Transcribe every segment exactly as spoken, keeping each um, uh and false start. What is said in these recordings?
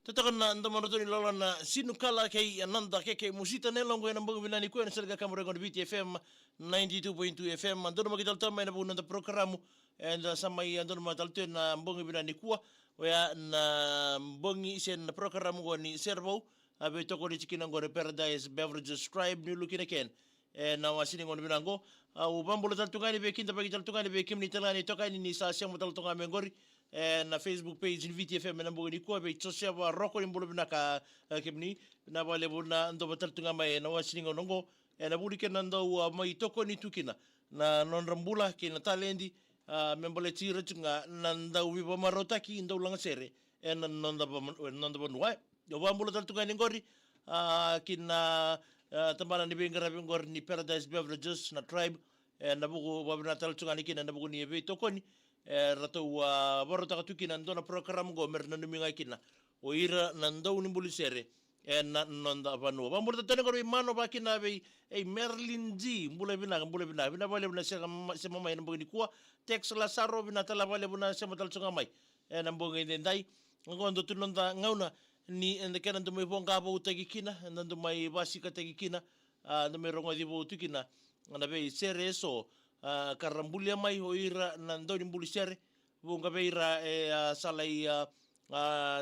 Totoka na domo na toni lolo na sinu kala kei a noda keke musita na yaloqu ena bogi vinaka nikua ena sala ga kamu rego na V T F M ninety-two point two F M. Donu maki talo tama ena vuku na noda porokaramu. Eda sa mai a donu maki talo tu ena bogi vinaka nikua. Oya na bogi se na porokaramu qo ni Serevou. A veitokoni tiko kina qo ni Paradise Beverages Tribe ni Lukina Ken. E na wasi ni gauna vinaka qo. Au vabula tale tu ga yani vei keda, vei keda tale tu ga yani vei kemuni tale ga na itokani ni sa sema tale tu ga mai qori. E na Facebook page ni V T F M ena bogi nikua vei Josefa Roko ni bula vinaka, e, kemuni. Na vakalevu na dova tale tu ga mai ena wasi ni gauna qo. E na vuli kena dau, a, mai tokoni tu kina na nodra bula kei na taledi, a, me baleti ira tu ga na dau veivakamarautaki, dau lagasere ena noda va-, noda vanua. Au vabula tale tu ga yani qori, a, kina, a, tabana ni veiqaravi qori ni Paradise Beverages na Tribe. E na vuku vavinaka tale tu ga yani kina na vuku ni veitokoni. E ratou, a, varautaka tu kina dua na program qo me ra nanumi ga kina o ira na dau ni buli sere ena noda vanua. Vabula tale tu ga yani qori vei mano vakina vei, ei, Marilyn G, bula vinaka, bula vinaka. Vinaka vakalevu na sema, sema mai ena bogi nikua. Tex Lasaro, vinaka tale vakalevu na sema tale tu ga mai ena bogi edaidai. Oqo dua tu na noda gauna ni eda kena dau mai voqa voutaki kina, eda dau mai vasikataki kina, a, dau mai rogoci vou tu kina na veisere eso, a, ka ra bulia mai o ira na dau ni buli sere. Vuqa vei ira e, a, sa lai, a, a,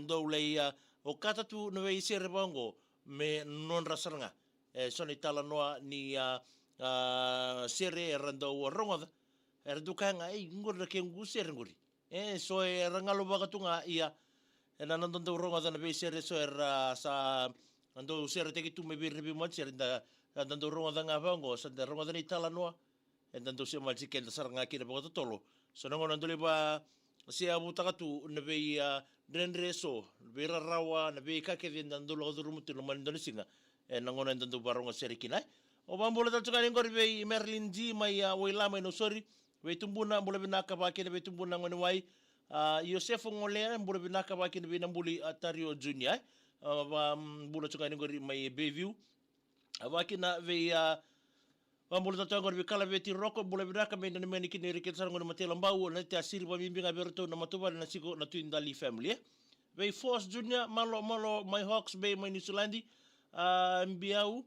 dau lai, a, okata tu na veisere vaqo me nodra sara ga. E so na italanoa ni, a, a, sere era dau rogoca. Era dau kaya ga, ei, qori na kequ sere qori. E so era galovaka tu ga, ia. Ena noda dau rogoca na veisere so era sa dau seretaki tu mai vei ira na veimama sere, da, da dau rogoca ga vaqo, sa da rogoca na italanoa. Eda dau semati keda sara ga kina vakatotolo. So na gauna dau lai va, se a vutaka tu na vei, a, dredre so, na veirarawa, na veika kece eda dau lako curuma tu na mani dua na siga. E na gauna eda dau varogo sere kina, e. Au vabula tale tu ga yani qori vei Marilyn G mai, a, Waila mai Nausori. Vei Tubuna, bula vinaka vakina vei Tubuna Goniwai. A, Iosefa Golea, bula vinaka vakina vei Nabuli, a, Tario Junior, e. A, va, mm, bula tu ga yani qori mai Bayview. A, vakina vei, a, vabula tale tu ga yani qori vei Kalaveti Roko, bula vinaka, me nanumi yani kina ira kece sara qo na matailalabau, na te a siri vakabibi ga vei iratou na matavuvale, na Siko, na Tui Dali family, e. Vei Force Junior, malo, malo, mai Hawke's Bay, mai Niusiladi, a, Biau,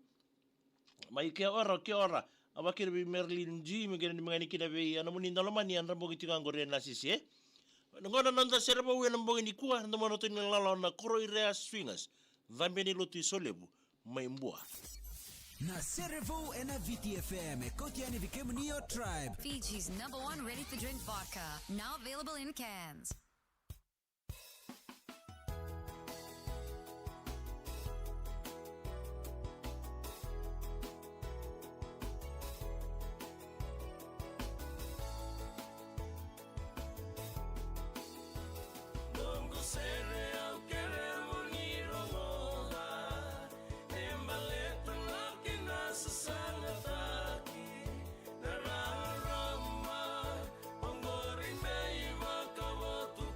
mai kia ora, kia ora. A vakina vei Marilyn G, me qai nanumi ga yani kina vei, a, nomuni daulomani, a, dra bogi tiko ga qori ena sisi, e. Na gauna noda Serevou ena bogi nikua, na domo na toni lalo na Koroirea Swingers. Cabe ni lotu i Solevu, mai Bua. Na Serevou ena V T F M, e kauti yani vei kemuni o Tribe. Fiji's number one ready-to-drink vodka, now available in cans. Noqu sere au kerea mo ni rogoca, e baleta na kena sasagataki na rarama. Oqori me ivakavotu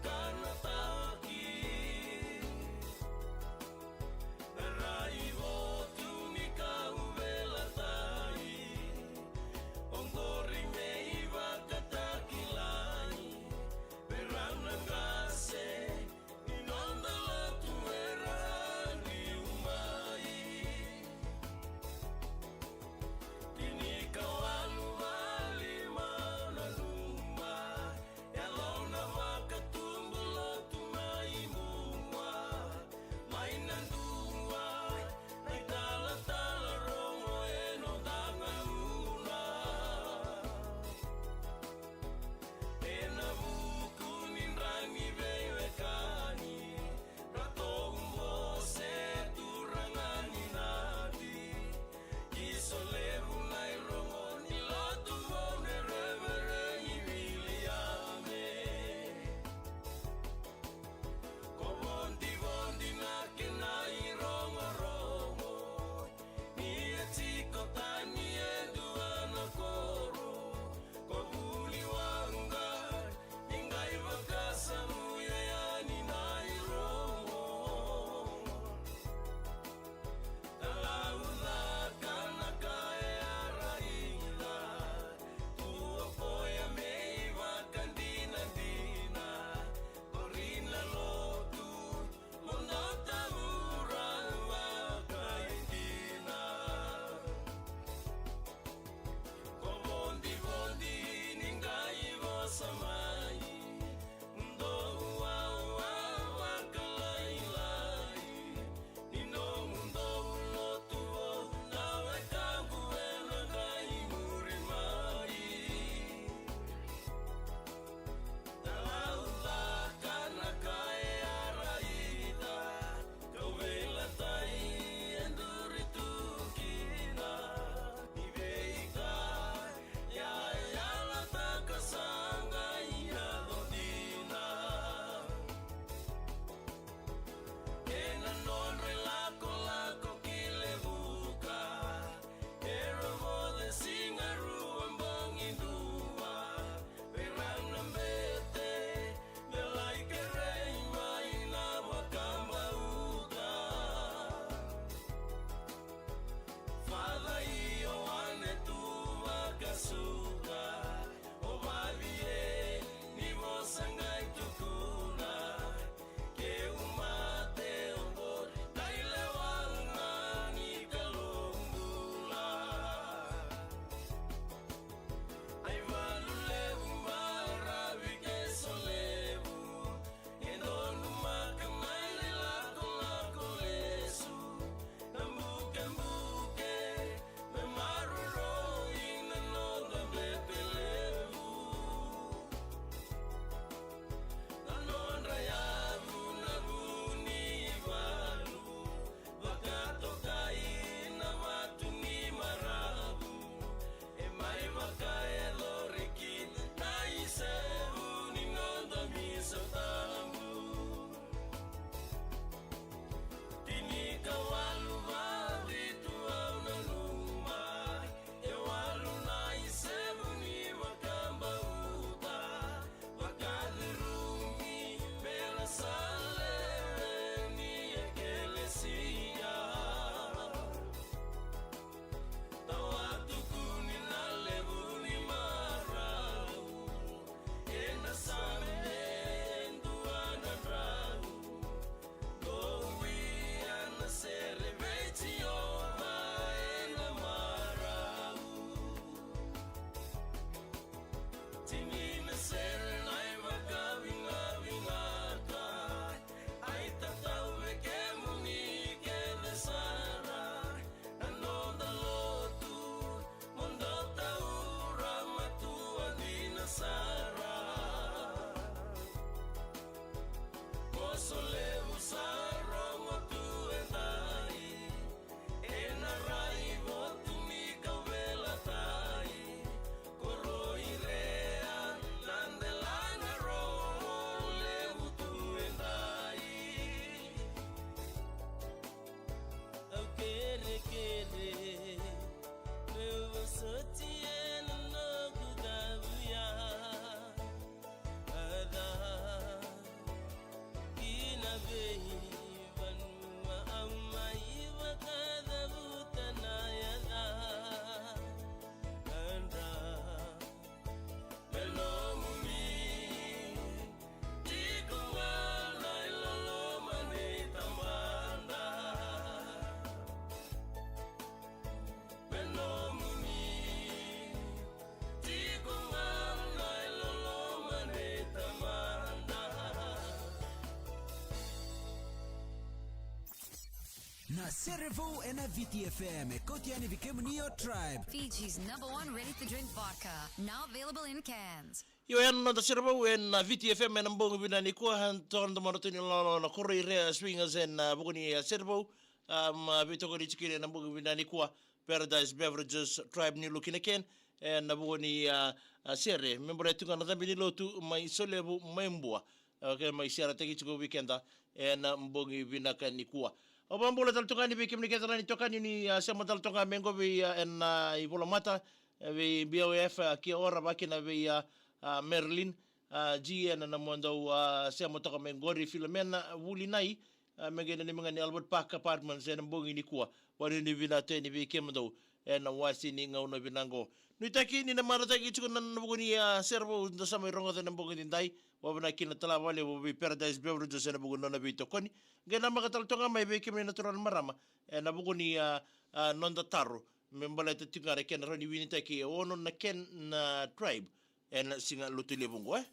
Na Serevou ena V T F M, e kauti yani vei kemuni o Tribe. Fiji's number one ready-to-drink vodka, now available in cans. Io, ena noda Serevou ena V T F M ena bogi vinaka nikua, ena toka na domodratou ni lolo na Koroirea Swingers ena, ah, vuku ni, ah, Serevou, ah, ma veitokoni tiko kina ena bogi vinaka nikua, Paradise Beverages, Tribe, New Look in a Can, ena vuku ni, ah, ah, sere me baleta tiko ga na cabe ni lotu mai Solevu, mai Bua. Okay, mai sharetaki tiko vei keda ena bogi vinaka nikua. Au vakabula tale tu ga yani vei kemuni kece na itokani ni, ah, sema tale tu ga mai qo vei, ah, ena, ah, ivolamata, eh, vei B O F, ah, kia ora vakakina vei, ah, ah, Marilyn, ah, G N na nomudou, ah, sema toka mai qori, Filomena Vulinai, ah, me qai nanumi ga ni Albert Park Apartments ena bogi nikua. Vanuinui vinaka tu yani vei kemudou ena wase ni gauna vinaka qo. Nuitaki ni na marautaki tiko na, na vuku ni, ah, Serevou da sa mai rogoca ena bogi nidai. Vakavinavinaka kina tale vakalevu vei Paradise Beverages ena vuku ni nona veitokoni. Qai namaka tale tu ga mai vei kemuni na turaga na marama ena vuku ni, ah, ah, noda taro me baleta tiko ga na kena rawa ni winitaki e ono na can na Tribe ena siga Lotulevu qo, eh?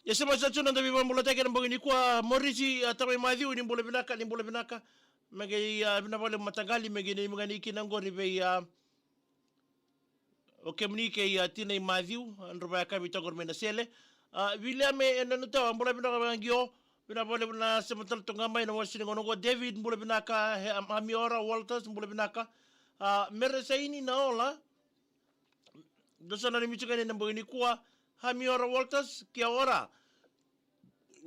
Ia, sema sa tu na noda veivakabulataki ena bogi nikua, Morisi, ah, tamai Maciu, ni bula vinaka, ni bula vinaka. Me qai, ah, vinaka vakalevu mataqali, me qai nanumi ga yani kina qori vei, ah, o kemuni kei, ah, tinai Maciu, ah, drau vakayakavi toka qori mai Nasele. Ah, Viliame, eh, Nanutawa, bula vinaka vaqo, vinaka vakalevu na sema tale tu ga mai ena wase ni gauna qo. David, bula vinaka, he, am, Amiora Walters, bula vinaka. Ah, Meresaini Naola, dou sa nanumi tiko ga yani ena bogi nikua. Hamiora Walters, kia ora.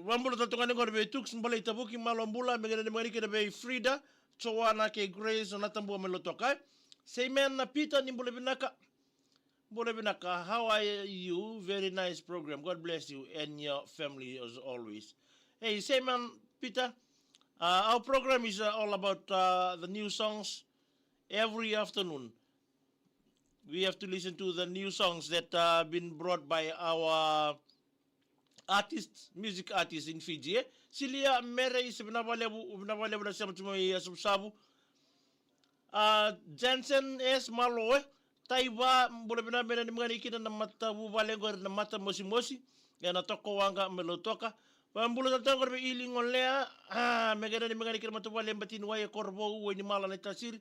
Vakabula tale tu ga yani qori vei Tux Balai Tavuki, malo bula, me qai nanumi ga yani kina vei Frida, Joana kei Grace, o Natabua mai Lautoka, eh. Seimana Peter, ni bula vinaka. Bula vinaka, how are you? Very nice program. God bless you and your family as always. Hey, Seimana Peter, uh, our program is, uh, all about, uh, the new songs every afternoon. We have to listen to the new songs that, uh, been brought by our artists, music artists in Fiji, eh? Silia Mere, isa vinaka vakalevu, vinaka vakalevu na sema tu mai, eh, Savusavu. Ah, Jensen S Malo, eh? Taiva, bula vinaka, me nanumi ga yani kina na matavuvale qori na Matamosimosi, ena Tokawaqa mai Lautoka. Vakabula tale tu ga qori vei Ili Golea, ah, me qai nanumi ga yani kina matavuvale Batiniwai e Korovou, Wainimala, Naitasiri.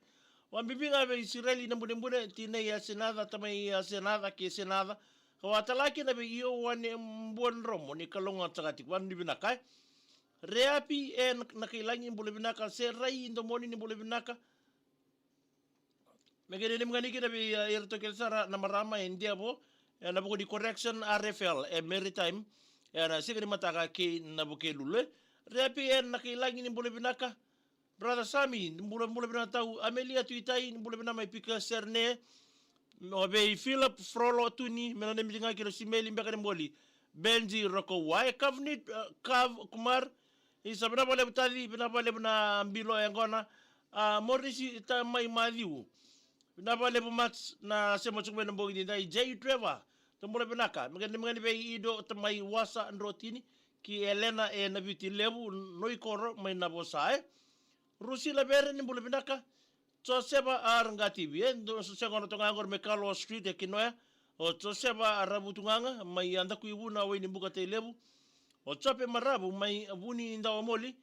Vakabibi ga vei Isireli Nabunebune, tinai Asenaca, tamai Asenaca kei Senaca. Ka vaka tale ga kina vei Ioane Buadromo, ni kalougata tiko, vanuinui vinaka, eh. Reapi e Nakailagi, bula vinaka. Serai Domoni, ni bula vinaka. Me qai nanumi ga yani kina vei, eh, iratou kece sara na marama e Devo, ena vuku ni correction R F L e Maritime, ena siga ni mataka kei Navukelulu, eh. Reapi e Nakailagi, ni bula vinaka. Brother Sami, ni bula, bula vinaka tau. Amelia Tuitai, ni bula vinaka mai Pika Serne. O vei Philip Frolo Tuni, me nanumi ga kina Simeli Bekanimoli. Benji Rokoua, eh, Kavnit, eh, Kav Kumar. Isa, vinaka vakalevu Taci, vinaka vakalevu na bilo e gona. Ah, Morisi tamai Maciu. Vinaka vakalevu Mats na sema tiko mai ena bogi nidai. J Trevor, dou bula vinaka. Me qai nanumi ga yani vei Ido tamai Wasa Drotini, kei Elena e Navitilevu, Noikoro mai Navosa, eh. Rusila Vere, ni bula vinaka. Josefa R Gativi, eh, dou sa sema toka ga qori mai Carlos Street e Kinoya. O Josefa Ravutugaga mai Yadakuivu na Wainibuka, Tailevu. O Jope Maravu mai Vunidawamoli,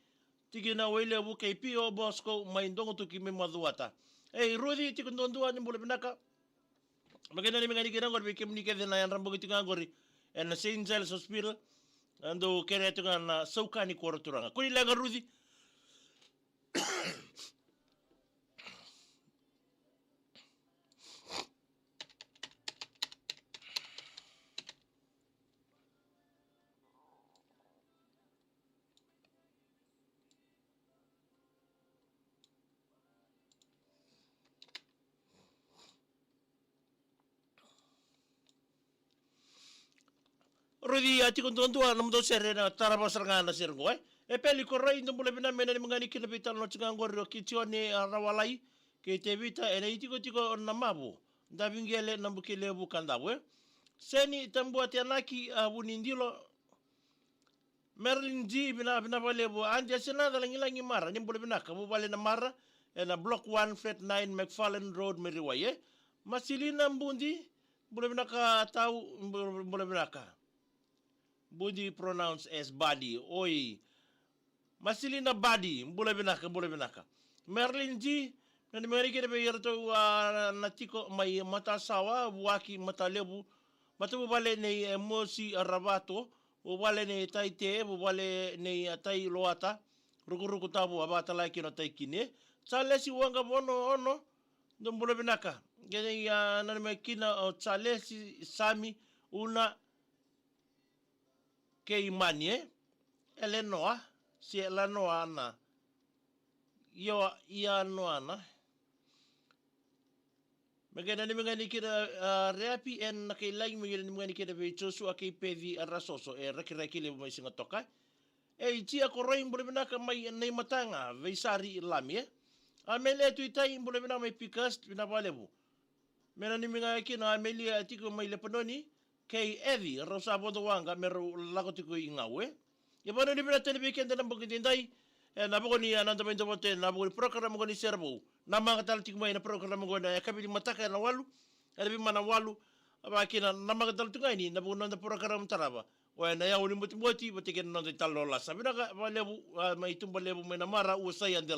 tikina Wailevu, kei P O Bosco mai Dogotuki mai Macuata. Ei, Ruci tiko duadua, ni bula vinaka. Me qai nanumi ga yani kina qori vei kemuni kece na yadra bogi tiko ga qori ena Saint Giles Hospital. Eda kerea tiko ga na sauka ni koro turaga. Kua ni leqa Ruci. Ruci, a, tiko duadua nomudou sere, na tarava sara ga na sere qo, eh. E Peli Koroi, dou bula vinaka, me nanumi ga yani kina vei tale na tiko ga qori o Kitione, a, Rawalai kei Tevita ena itikotiko o Namavu, Daviqele, Nabukelevu, Kadavu, eh. Seni Tabuateanaki, a, Vunidilo, Marilyn G, vinaka, vinaka vakalevu. Adi Asenaca Lagilagi Mara, ni bula vinaka. Vuvale na Mara ena Block one, Flat nine, McFarlane Road, Meriwai, eh. Masilina Budi, bula vinaka tau, bula, bula vinaka. Budi pronounced as Badi. Oi. Marcelina Badi, bula vinaka, bula vinaka. Marilyn G, nanumi ga ni kina vei iratou, a, na tiko mai Matasawa, Vuaki, Matalevu, matavuvale nei, e, Mosi Ravato, vuvale nei Taite, vuvale nei, e, Tai Loata, rukuruku tavu, a vakatala kina o Tai Kine. Charles Waqavono Ono, dou bula vinaka. Kei, a, nanumi kina o Charles Sami Una, kei Mani, e? Elenoa, se Elanoa na. Io, ia noa na. Me kei nanumi ga ni kina, a, Reapi, e na kei lagi me kei nanumi ga ni kina vei Joshua kei Peci Rasoso, e Rakiraki levu mai Sigatoka. E i Tia Koroi, bula vinaka mai Naimataga, vei Sari Lami, e. Amelia Tuitai, bula vinaka mai Pikas, vinaka vakalevu. Me nanumi ga kina Amelia tiko mai Lepanoni, kei Evi, rau sa vodo waqa me rau lako tiko i Gau, e. E vanua ni vinaka tale vei keda na bogi daidai, e na voko ni a noda mai dovote, na voko ni program oqo ni Sere Vou. Na maqa tale tiko mai na program oqo na e kavi ni mataka e na walu, e na vima na walu, a vaka kina na maqa tale tiko ga ni na voko ni noda program tarava. O e na yau ni motimotima, vata kei na noda i talo lasa. Vinaka vakalevu, a, mai Tuba Levu, mai na mara, ua sai a dela.